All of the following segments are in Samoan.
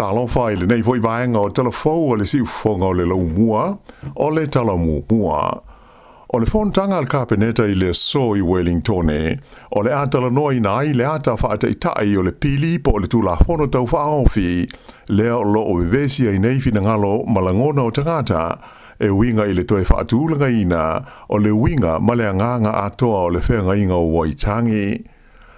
Talofa i lenei foi vaega o Tala Fou a le Siufofoga o le Laumua, o le Tala Muamua. O le fonotaga a le Kapeneta i le aso i Welingtone, o le a talanoaina ai le ata faataitai o le pili po o le Tulafono Tau Faaofi, lea o lo o vevesi ai nei finagalo ma lagona o tagata, e uiga i le toe faatulagaina o le uiga ma le agaga atoa o le Feagaiga o Waitangi.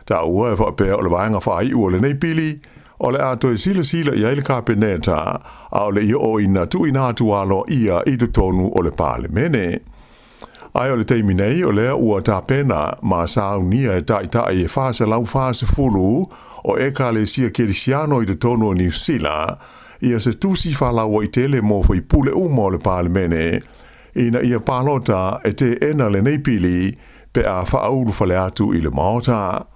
Taua e faapea o le vaega faaiu o lenei pili, o le a toe silasila i ai le Kapeneta, a o le i oo ina tuuina atu aloaia i totonu o le Palemene. Ae o le taimi nei, o lea ua tapena ma saunia e taitai e 440 o Ekalesia Kerisiano i totonu o Niu Sila ia se tusi faalauaitele mo faipule uma o le Palemene ina ia palota e teena lenei pili pe a faaulufale atu i le Maota.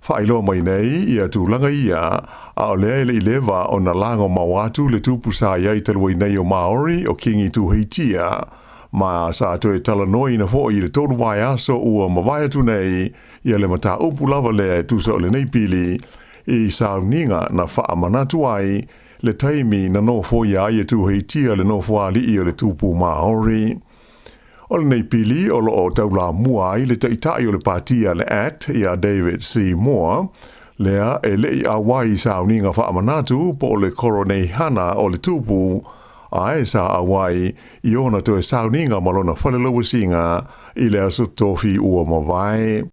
Faailoa mai nei ia tulaga ia, a o lea e le i leva ona lagomau atu le tupu sa i ai talu ai nei o Maori o Kingi Tuheitia, ma sa toe talanoaina foi i le 3 vaiaso ua mavae atu nei ia le mataupu lava lea e tusa o lenei pili i sauniga na faamanatu ai le taimi na nofoia ai e Tuheitia le nofoalii o le tupu Maori. O lenei pili o lo o taulamua ai le taitai o le patia le ACT ia David C. Moore, lea e le i auai i sauniga faamanatu po o le koroneihana o le tupu, ae sa auai i ona toe sauniga ma lona falelauasiga i le aso Tofi ua mavae.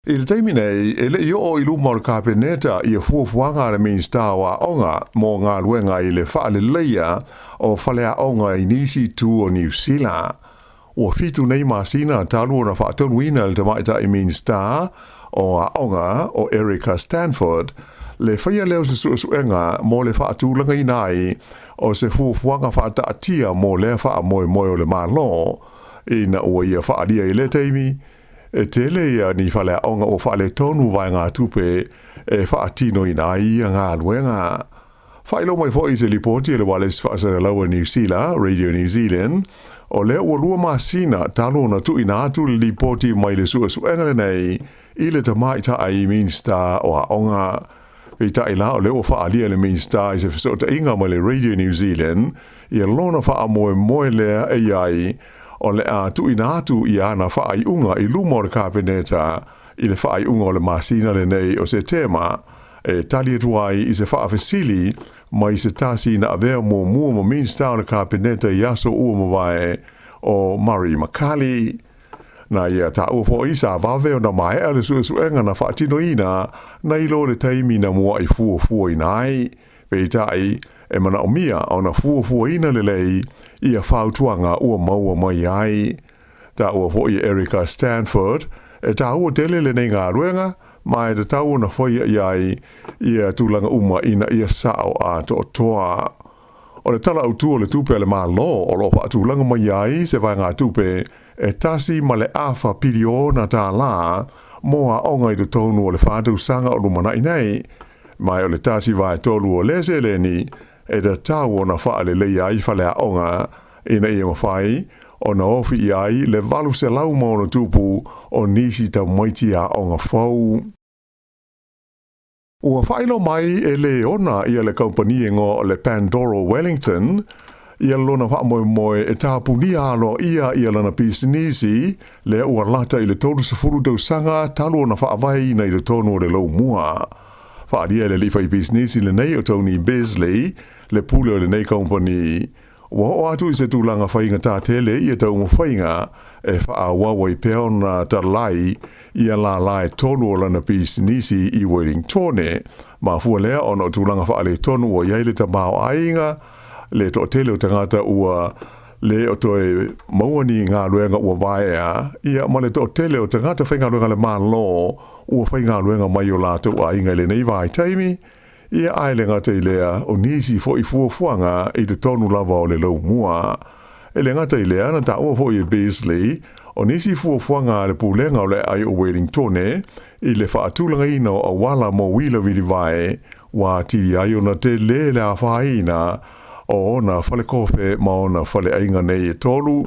I le taimi nei, e le i oo i luma o le Kapeneta ia fuafuaga a le Minisita o Aoga mo galuega i le faaleleia o faleaoga i nisi itu o Niu Sila. Ua 7 nei masina talu ona faatonuina e le tamaitai Minisita o Aoga o Erica Stanford le faia lea o se suesuega mo le faatulagaina ai o se fuafuaga faataatia mo lea faamoemoe o le Malo, ina ua ia faaalia i lea taimi e tele ia ni faleaoga ua faaletonu vaegatupe e faatinoina ai ia galuega. Faailoa mai foi i se lipoti a le ualesi faasalalau a Niu Sila, Radio New Zealand, o lea ua 2 masina talu ona tuuina atu le lipoti mai le suesuega lenei i le tamaitai Minisita o Aoga. Peitai la o lea ua faaalia e le Minisita i se fesootaiga mai le Radio New Zealand ia lona faamoemoe lea e i ai o le a tuuina atu i ana faaiuga i luma o le Kapeneta i le faaiuga o le masina lenei o Setema e tali atu ai i se faafesili mai se tasi na avea muamua ma Minisita o le Kapeneta i aso ua mavae o Murray McCully. Na ia taua foi sa vave ona maea le suesuega na faatinoina nai lo le taimi na mua'i fuafuaina ai. Peitai, e manaomia ona fuafuaina lelei ia fautuaga ua maua mai ai. Taua foi e Erica Stanford, e taua tele lenei galuega, ma e tatau ona faia i ai ia tulaga uma ina ia sao atoatoa. O le Tala Autu o le Tupe a le Malo o lo o faatulaga mai ai se vaegatupe e 1.5 piliona tālā mo aoga i totonu o le 4 tausaga o lumanai nei, ma o le 1/3 o lea seleni e tatau ona faaleleia ai faleaoga ina ia mafai ona ofi i ai le 800 ma ono tupu o nisi tamaiti aoga fou. Ua faailoa mai e le ona ia le kaupani e igoa o le Pandora Wellington ia lona faamoemoe e tapunia aloaia ia lana pisinisi lea ua lata i le 30 tausaga talu ona faavaeina i totonu o le Laumua. Faaalia e le alii faipisinisi lenei o Tony Beasley le pule o lenei kaupani, ua oo atu i se tulaga faigata tele ia taumafaiga e faaauau ai pea ona talai ia lala e 3 o lana pisinisi i Wellingtone. Mafua lea ona o tulaga faaletonu ua i ai le tamaoaiga, le toatele o tagata ua le o toe maua ni galuega ua vaea, ia ma le toatele o tagata faigaluega a le Malo ua faigaluega mai o latou aiga i lenei vaitaimi, ia ae le gata i lea o nisi foi fuafuaga i totonu lava o le Laumua. E le gata i lea na taua foi e Beasley o nisi fuafuaga a le pulega o le aai o Wellingtone i le faatulagaina o auala mo uila vilivae ua atili ai ona tele le afaina o ona falekofe ma ona faleaiga nei e 3.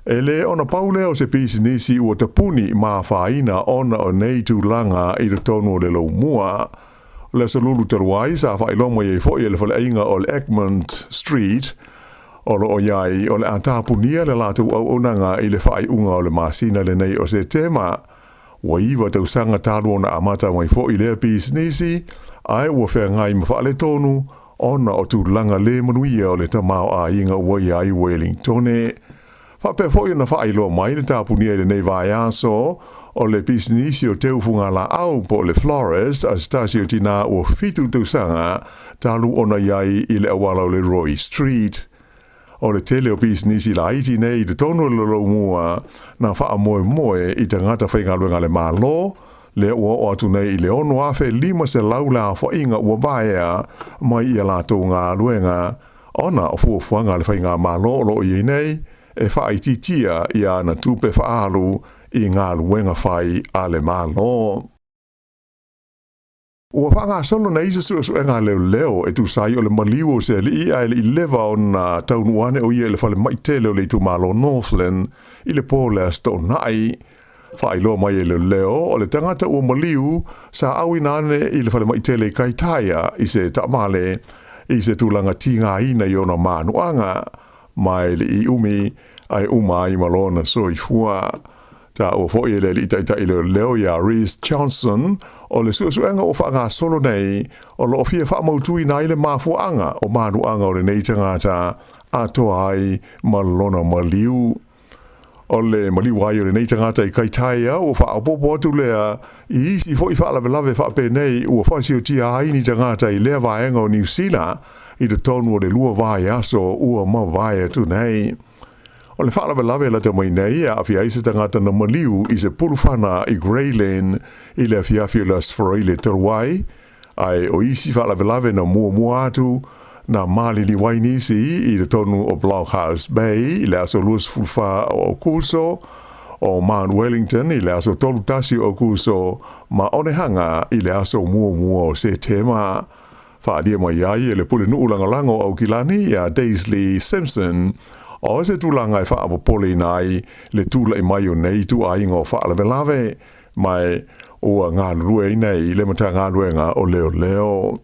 E le ona pau lea o se pisinisi ua tapuni ma afaina ona o nei tulaga i totonu o le Laumua. O le Aso Lulu talu ai, sa faailoa mai ai foi e le faleaiga o le Egmont Street o lo o i ai o le a tapunia le latou auaunaga i le faaiuga o le masina lenei o Setema. Ua 9 tausaga talu ona amata mai foi lea pisinisi, ae ua feagai ma faaletonu ona o tulaga le manuia o le tamaoaiga ua i ai Wellingtone. Faapea foi ona faailoa mai le tapunia i lenei vaiaso o le pisinisi o teufugalaau po o le florist a se tasi o tinā ua 7 tausaga talu ona i ai i le auala o le Roy Street. O le tele o pisinisi laiti nei i totonu o le Lolomua na faamoemoe i tagata faigaluega a le Malo, lea ua oo atu nei i le 6,500 le aofaiga ua vaea mai i a latou galuega, ona o fuafuaga a le faigamalo o lo o i ai nei e faaitiitia i ana tupe faaalu i galuega fai a le Malo. Ua faagasolo nei se suesuega a leoleo e tusa ai o le maliu o se alii ae le i leva ona taunuu ane o ia i le falemai tele o le itumalo Northland i le po o le Aso Toonai. Faailoa mai e leoleo o le tagata ua maliu sa auina ane i le falemai tele i Kaitaia i se taavale i se tulaga tigaina i ona manuaga ma e le i umi ae uma ai ma lona soifua. Taua foi e le alii taitai leoleo ia Rhys Johnson o le suesuega ua faagasolo nei o lo o fia faamautuina ai le mafuaaga o manuaga o lenei tagata atoa ai ma lona maliu. O le maliu ai o lenei tagata i Kaitaia ua faaopoopo atu lea i isi foi faalavelave faapenei ua faasiotia ai ni tagata i lea vaega o Niu Sila i totonu o le 2 vaiaso ua mavae atu nei. O le faalavelave lata mai nei e aafia ai se tagata na maliu i se pulufana i Grey Lynn i le afiafi o le Aso Faraile talu ai, ae o isi faalavelave na muamua atu na maliliu ai nisi i totonu o Blockhouse Bay i le aso 24 o Aukuso, o Mount Wellington i le aso 31 o Aukuso, ma Onehunga i le aso muamua o Setema. Faaalia mai ai e le pulenuu lagolago o Aukilani ia Daisley Simpson o se tulaga e faapopoleina ai le tulai mai o nei ituaiga o faalavelave, ma ua galulue ai nei le Matagaluega o Leoleo.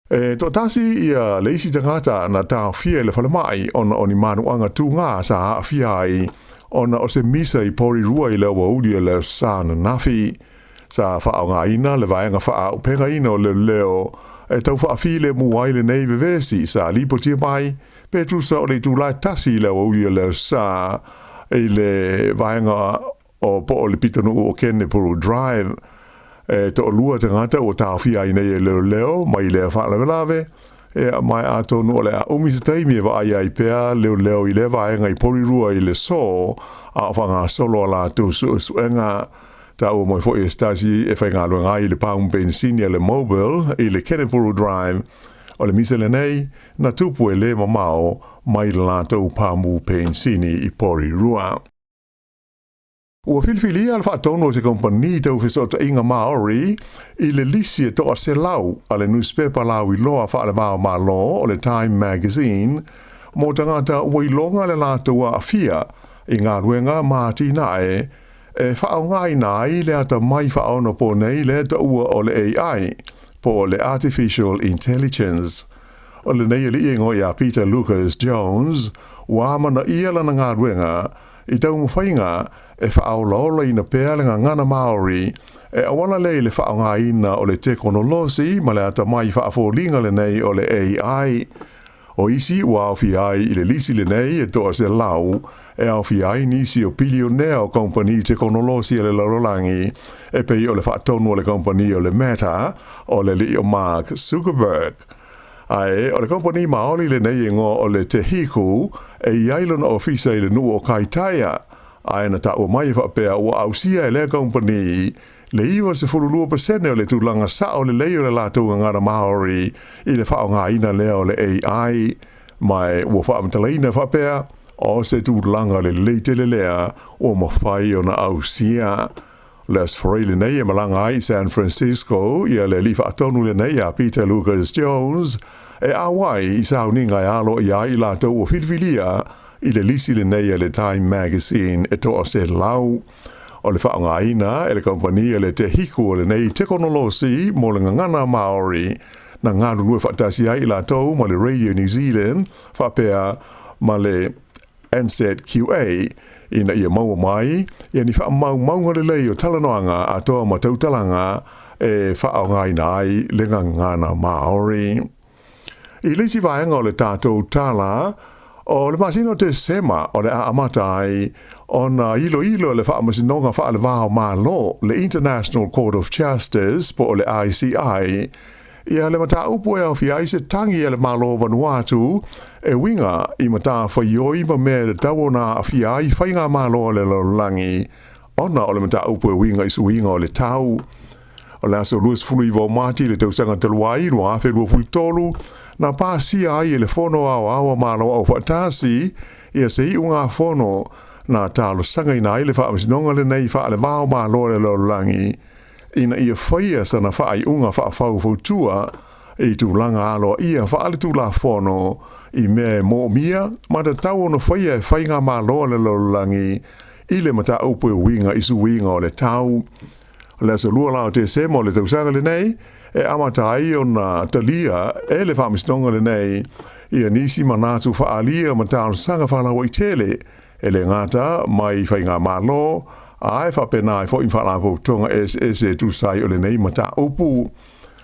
E toatasi ia le isi tagata na taofia i le falemai ona o ni manuaga tūgā sa aafia ai ona o se misa i Porirua i le aoauli o le Aso Sa ananafi. Sa faaaogaina le vaega faaaupegaina o leoleo e tau faafilemu ai lenei vevesi sa lipotia mai pe tusa o le itula e 1 i le aoauli o le Aso Sa i le vaega o po o le pitonuu o Kenepuru Drive. E toalua tagata ua taofia ai nei e leoleo mai lea faalavelave, e mai atonu o le a umi se taimi e vaai ai pea leoleo i lea vaega i Porirua i le so a o faagasolo a latou suesuega. Taua mai foi e se tasi e faigaluega ai i le pamu penisini a le Mobil i le Kenepuru Drive o le misa lenei na tupu e le mamao mai le latou pamu penisini i Porirua. Ua filifilia le faatonu o se kompani tau fesootaiga Maori i le lisi e 100 a le newspaper lauiloa faalevao Malo o le Time Magazine mo tagata ua iloga le latou aafia i galuega ma atinae e faaaogaina ai le atamai faaonaponei lea taua o le AI po o le Artificial Intelligence. O lenei alii e igoa ia Peter Lucas Jones ua amanaia lana galuega i taumafaiga e faaolaolaina pea le gagana Maori e auala lea i le faaaogaina o le tekonolosi ma le atamai faafoliga lenei o le AI. O isi ua aofia ai i le lisi lenei e 100 e aofia ai nisi o pilionea o kompani tekonolosi a le lalolagi e pei o le faatonu o le kompani o le Meta o le alii o Mark Zuckerberg. Ae o le kompani Maori lenei e igoa o le Te Hiku e i ai lona ofisa i le nuu o Kaitaia, ae na taua mai e faapea ua ausia e lea kompani le 92% o le tulaga sao lelei o le latou gagana Maori i le faaaogaina lea o le AI, ma ua faamatalaina faapea o se tulaga lelei tele lea ua mafai ona ausia. O le Aso Faraile nei e malaga ai i San Francisco ia le alii faatonu lenei ia Peter Lucas Jones e auai i sauniga e alo i ai i latou ua filifilia i le lisi lenei a le Time Magazine e 100. O le faaaogaina e le kamupani a le Te Hiku o lenei tekonolosi mo le gagana Māori na galulue faatasi ai i latou ma le Radio New Zealand faapea ma le NZQA ina ia maua mai ia ni faamaumauga lelei o talanoaga atoa ma tautalaga e faaaogaina ai le gagana Māori. I le isi vaega o le tatou tala, o le masina o Tesema o le a amata ai ona iloilo e le Faamasinoga Faale-va o Malo, le International Court of Justice po o le ICI, ia le mataupu e aofia ai se tagi a le Malo o Vanuatu e uiga i matafaioi ma mea e tatau ona aafia ai faigamalo a le lalolagi ona o le mataupu e uiga i suiga o le tau. O le aso 29 o Mati i le tausaga talu ai 2023, na pasia ai e le Fono Aoao a Malo Aufaatasi ia se iugafono na talosagaina ai le Faamasinoga lenei Faale-va o Malo a le Lalolagi ina ia faia sana faaiuga faafaufautua i tulaga aloaia faaletulafono i mea e moomia ma tatau ona faia e faigamalo a le lalolagi i le mataupu e uiga i suiga o le tau. O le aso 2 la o Tesema o le tausaga lenei e amata ai ona talia e le Faamasinoga lenei ia nisi manatu faaalia ma talosaga faalauaitele e le gata mai faigamalo ae faapena ai foi ma faalapotopotoga eseese e tusa ai o lenei mataupu.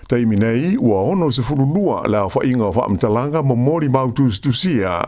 Taimi nei, ua 62 le aofaiga o faamatalaga ma molimau tusitusia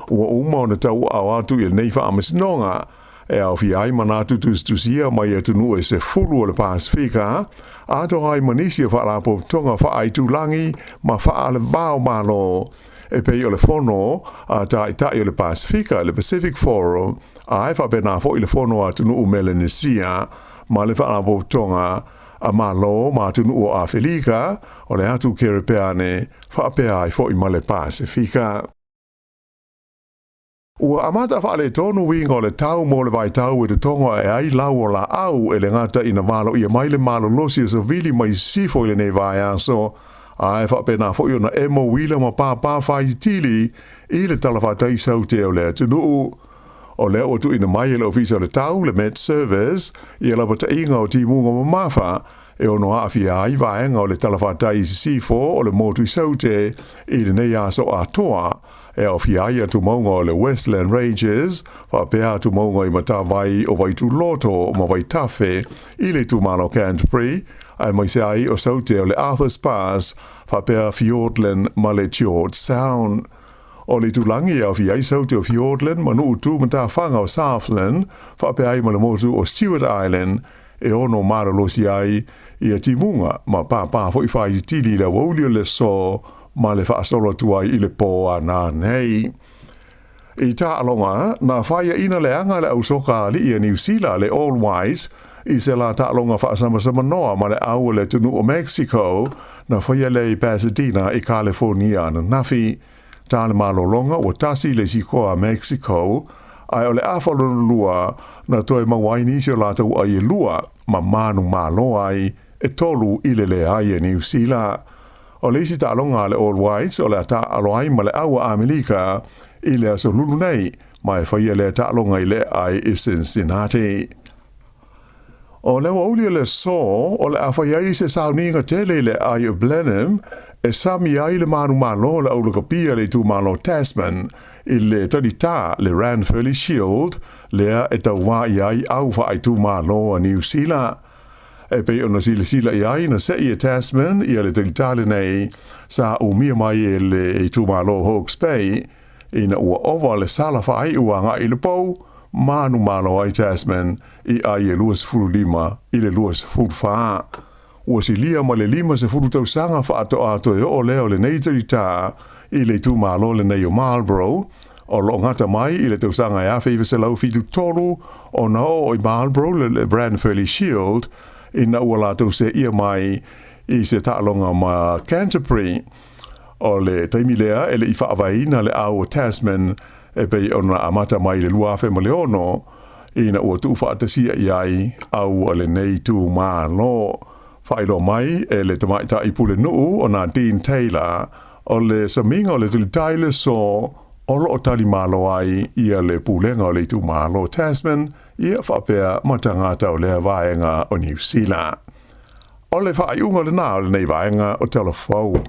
ua uma ona tauaao atu i lenei faamasinoga e aofia ai manatu tusitusia mai atunuu e 10 o le Pasefika, atoa ai ma nisi o faalapotopotoga faaaitulagi ma faalevao malo e pei o le Fono a Taitai o le Pasefika, le Pacific Forum, ae faapena foi le Fono a Atunuu Melanesia ma le Faalapotopotoga a Malo ma Atunuu o Afelika, o le Atu Kerepeane, faapea ai foi ma le Pasefika. Ua amata faaletonu uiga o le tau mo le vaitau e totogo ae ai lau o laau e le gata ina valoia mai le malolosi o savili mai sisifo i lenei vaiaso, ae faapena foi ona emo uila ma pāpā faititili i le talafatai saute o le atunuu. O lea ua tuuina mai e le Ofisa o le Tau, le Met Service, ia lapataiga o timuga mamafa e ono aafia ai vaega o le talafatai i sisifo o le motu i Saute i lenei aso atoa, e aofia ai atumauga o le Westland Ranges, faapea atumauga i matavai o Vaituloto ma Vaitafe i le itumalo Canterbury, aemaise ai o Saute o le Arthur's Pass, faapea Fiordland ma le George Sound. O le itulagi e aofia ai Saute o Fiordland ma nuu tu matafaga o Southland, faapea ai ma le motu o Stewart Island, e ono malolosi ai ia timuga ma pāpā foi faititili i le aoauli o le aso ma le faasolo atu ai i le pō a nanei. I taaloga, na faiaina leaga le ausoka alii a Niu Sila, le All Whites, i se la taaloga faasamasamanoa ma le au o le atunuu o Mexico, na faia lea i Pasadena i Kalefonia ananafi. Ta le malologa ua 1 le isi koa a Mexico, ae o le afa lona lua na toe maua ai nisi o latou ai e lua ma manumalo ai e 3 i le leai a Niu Sila. O le isi taaloga a le All Whites o le a taaalo ai ma le au a Amerika i le aso Lulu nei, ma e faia lea taaloga i le ae i Cincinnati. O le aoauli o le aso o le a fai ai se sauniga tele i le aai o Blenheim e sami ai le manumalo o le aulakapia le itumalo Tasman i le talitā le Ranfurly Shield lea e tauā i ai au faaitumalo a Niu Sila. E pei ona silasila i ai na se'i e Tasman ia le talitā lenei sa umia mai e le itumalo Hawke's Bay ina ua ova le sala faaiu agai i le pou, manumalo ai Tasman i ai e 25 i le 24. Ua silia ma le 50 tausaga faatoa toe oo lea o lenei talitā i le itumalo lenei o Marlborough, o loo gata mai i le tausaga e 1973 ona oo i Marlborough le Ranfurly Shield ina ua latou seia mai i se taaloga ma Canterbury. O le taimi lea e le i faavaeina le au o Tasman e pei ona amata mai i le 2006 ina ua tuufaatasia i ai au a lenei itumalo. Faailoa mai e le tamaitai pulenuu o Nadine Taylor o le samiga o le talitai le aso o loo talimalo ai ia le pulega o le itumalo Tasman Ia faapea ma tagata o lea vaega o Niu Sila. O le faaiuga lena o lenei vaega o Tala Fou.